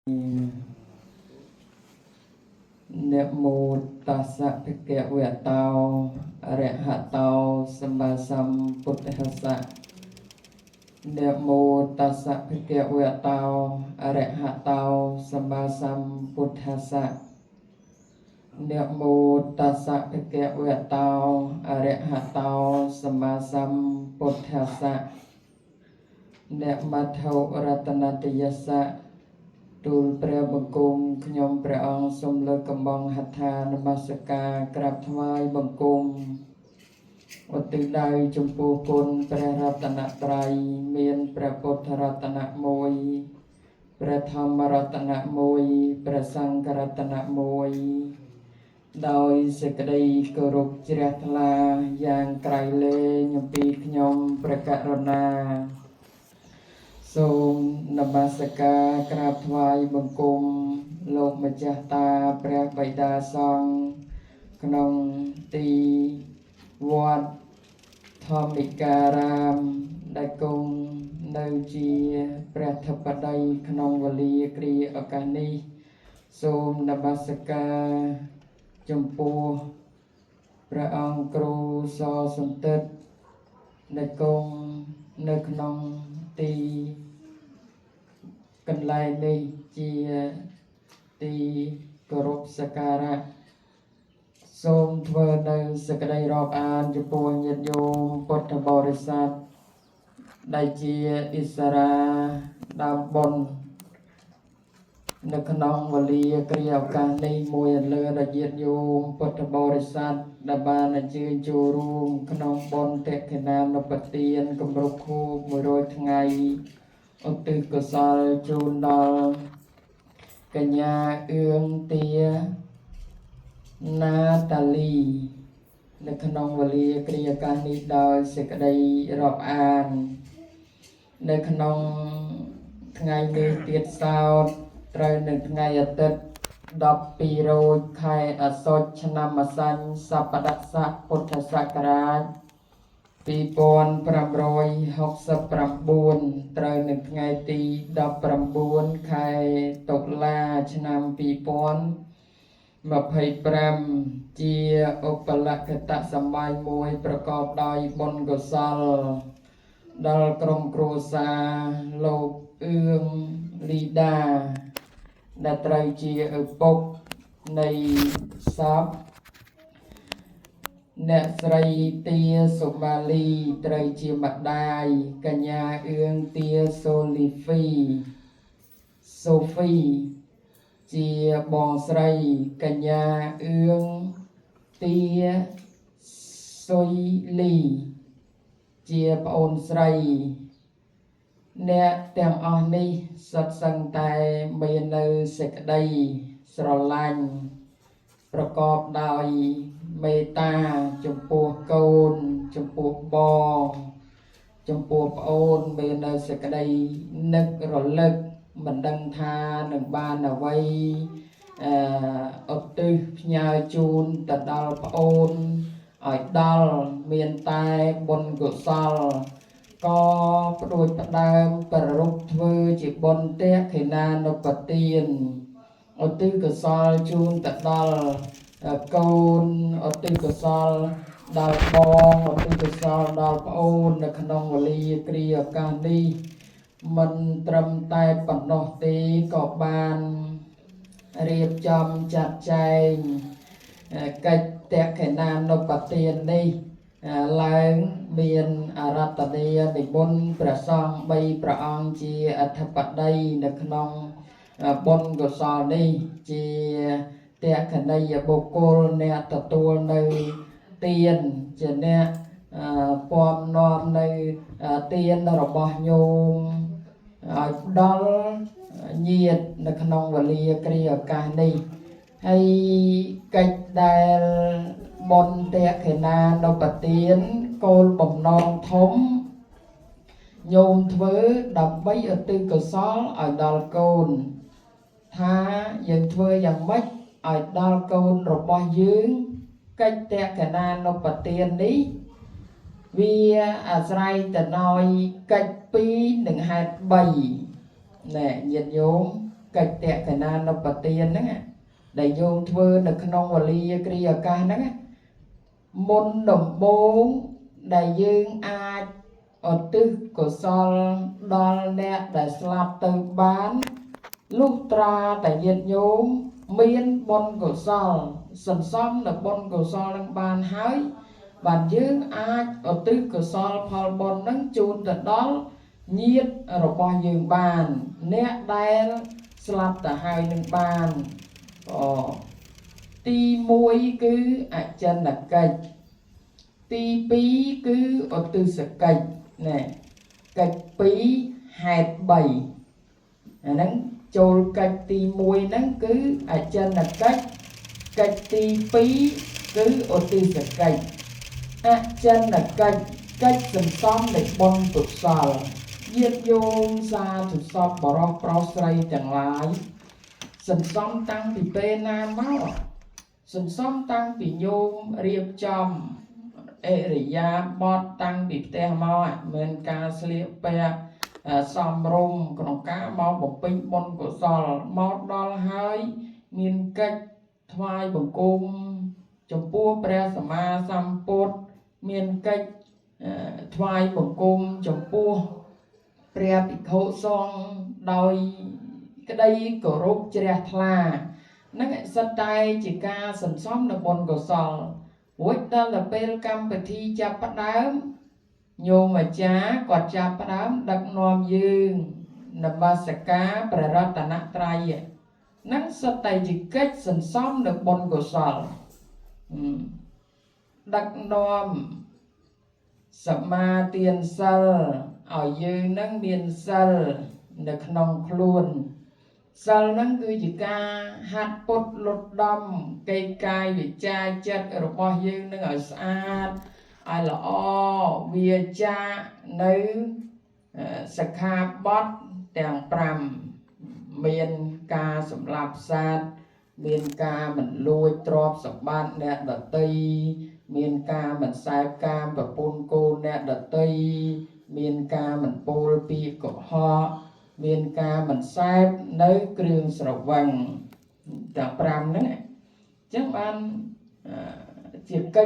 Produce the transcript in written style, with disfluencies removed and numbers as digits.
នមោតស្សៈភិក្ខវៈតោអរហតោសម្មាសម្ពុទ្ធស្សៈនមោតស្សៈភិក្ខវៈតោអរហតោសម្មាសម្ពុទ្ធស្សៈនមោតស្សៈភិក្ខវៈតោអរហតោសម្មាសម្ពុទ្ធស្សៈអ្នកមត្ថុរតនតយស្សៈទូលព្រះបង្គំខ្ញុំព្រះអង្គសូមលើកកំបងហត្ថានមស្ការក្រាបថ្វាយបង្គំឧទ្ទិសដៅចំពោះគុណព្រះរតនត្រ័យមានព្រះពុទ្ធរតនៈមួយព្រះធម្មរតនៈមួយព្រះសង្ឃរតនៈមួយដោយសេចក្តីគោរពជ្រះថ្លាយ៉ាងក្រៃលែងអំពីខ្ញុំព្រះករុណាសូមនមស្ការក្រាបថ្វាយបង្គំលោកម្ចាស់តាព្រះបិតាសង្ឃក្នុងទីវត្តធម្មិការាមដែលគង់នៅជាព្រះធិបតីក្នុងវេលាគ្រាឱកាសនេះសូមនមស្ការចំពោះព្រះអង្គគ្រូសសន្តិតដែលគង់នៅក្នុងទីកន្លែងនេះជាទីគោរពសក្ការៈសូមធ្វើនៅសេចក្តីរាប់អានចំពោះញាតិញោមពុទ្ធបរិស័ទដែលជាអិសរាដើមបុណ្យនៅក្នុងវេលាគ្រាឱកាសនេះមួយអន្លើដល់ញាតិញោមពុទ្ធបរិស័ទដែលបានអញ្ជើញចូលរួមក្នុងបុណ្យទក្ខិណានុបទានគម្រប់ខួប100ថ្ងៃឧទ្ទិសកុសលជូនដល់កញ្ញាអឿងទាណាតាលីនៅក្នុងវេលាគ្រាឱកាសនេះដោយសេចក្តីរាប់អាននៅក្នុងថ្ងៃនេះទៀតសោតត្រូវនៅថ្ងៃអាទិត្យ12រោចខែអាសត់ឆ្នាំម្សាញ់សប្បដស័កពុទ្ធសករាជ2569ត្រូវនៅថ្ងៃទី19ខែតុលាឆ្នាំ2025ជាឧបលក្ខតសម័យមួយប្រកបដោយបុណ្យកុសលដល់ក្រុមគ្រួសារលោកអឿងលីដាដែលត្រូវជាឪពុកនៃសពអ្នកស្រីទាសុមាលីត្រូវជាម្ដាយកញ្ញាអឿងទាសូលីហ្វីសូហ្វីជាបងស្រីកញ្ញាអឿងទាសុយលីជាប្អូនស្រីអ្នកទាំងអស់នេះសុទ្ធសឹងតែមាននៅសេចក្តីស្រឡាញ់ប្រកបដោយមេត្តាចំពោះកូនចំពោះបងចំពោះប្អូនមាននៅសេចក្តីនឹករលឹកមិនដឹងថានឹងបានអ្វីអឺឧទ្ទិសផ្ញើជូនទៅដល់ប្អូនឲ្យដល់មានតែបុណ្យកុសលក៏ផ្ដួចផ្ដើមប្ររពធ្វើជាបុណ្យទក្ខិណានុបទានឧទ្ទិសកុសលជូនទៅដល់កូនឧទ្ទិសកុសលដល់បងឧទ្ទិសកុសលដល់ប្អូននៅក្នុងវេលាគ្រាឱកាសនេះមិនត្រឹមតែប៉ុណ្ណោះទេក៏បានរៀបចំចាត់ចែងកិច្ចទក្ខិណានុបទាននេះឡើងមានអារតនីនិមន្តព្រះសង្ឃ3ព្រះអង្គជាអធិបតីនៅក្នុងបុណ្យកុសលនេះជាទក្ខនីយបុគ្គលអ្នកទទួលនៅទានជាអ្នកពំនាំនៅទានរបស់ញោមឲ្យដល់ញាតិនៅក្នុងវេលាគ្រាឱកាសនេះហើយកិច្ចដែលបុណ្យទក្ខិណានុបទានគោលបំណងធំញោមធ្វើដើម្បីឧទ្ទិសកុសលឲ្យដល់កូនថាយើងធ្វើយ៉ាងម៉េចឲ្យដល់កូនរបស់យើងកិច្ចទក្ខិណានុបទាននេះវាអាស្រ័យទៅដោយកិច្ច2និងហេតុ3ណែញាតិញោម កិច្ចតក្កណានុបទានហ្នឹងដែលយោមធ្វើនៅក្នុងវលីគ្រាឱកាសហ្នឹងមុនដំបូងដែលយើងអាចឧទ្ទិសកុសលដល់អ្នកដែលស្លាប់ទៅបានលុះត្រាតែញាតិញោមមានបុណ្យកុសលសន្សំនៅបុណ្យកុសលនឹងបានហើយបានយើងអាចឧទ្ទិសកុសលផលបុណ្យនឹងជូនទៅដល់ញាតិរបស់យើងបានអ្នកដែលស្លាប់ទៅហើយនឹងបានអទី1គឺអចិន្នកិច្ចទី2គឺឧទ្ទិសកិច្ចណែកិច្ច2ហេតុ3អាហ្នឹងចូលកិច្ចទី1ហ្នឹងគឺអចិន្នកិច្ចកិច្ចទី2គឺឧទ្ទិសកិច្ចអចិន្នកិច្ចកិច្ចសន្សំនៃបុណ្យកុសលញាតិញោមសាធុសពបរោះប្រុសស្រីទាំងឡាយសន្សំតាំងពីពេលណាមកសន្សំតាំងពីញោមរៀបចំអិរិយាបថតាំងពីផ្ទះមកមិនការស្លៀកពាក់សមរម្យក្នុងការមកបំពេញបុណ្យកុសលមកដល់ហើយមានកិច្ចថ្វាយបង្គំចំពោះព្រះសម្មាសម្ពុទ្ធមានកិច្ចថ្វាយបង្គំចំពោះព្រះភិក្ខុសង្ឃដោយក្តីគោរពជ្រះថ្លានឹងសិតតែជាការសន្សំនៅបុណ្យកុសលរួចដល់ទៅពេលកម្មវិធីចាប់ផ្ដើមញោមអាចារ្យគាត់ចាប់ផ្ដើមដឹកនាំយើងនមស្ការព្រះរតនត្រ័យនឹងសិតតែជាកិច្ចសន្សំនៅបុណ្យកុសលដឹកនាំសមាទានសិលឲ្យយើងនឹងមានសិលនៅក្នុងខ្លួនសិលហ្នឹងគឺជាការហាត់ពុតលត់ដំកេកាយវិចាចិត្តរបស់យើងនឹងឲ្យស្អាតឲ្យល្អវាចានៅសិក្ខាបទទាំង5មានការសម្លាប់សត្វមានការមិនលួចទ្រព្យសម្បត្តិអ្នកដទៃមានការមិនសែបកាមប្រពន្ធកូនអ្នកដទៃមានការមិនពោលពាក្យកុហកមានការមិនសែបនៅគ្រឿងស្រវឹងទាំង5ហ្នឹងអញ្ចឹងបានជាកិច្ច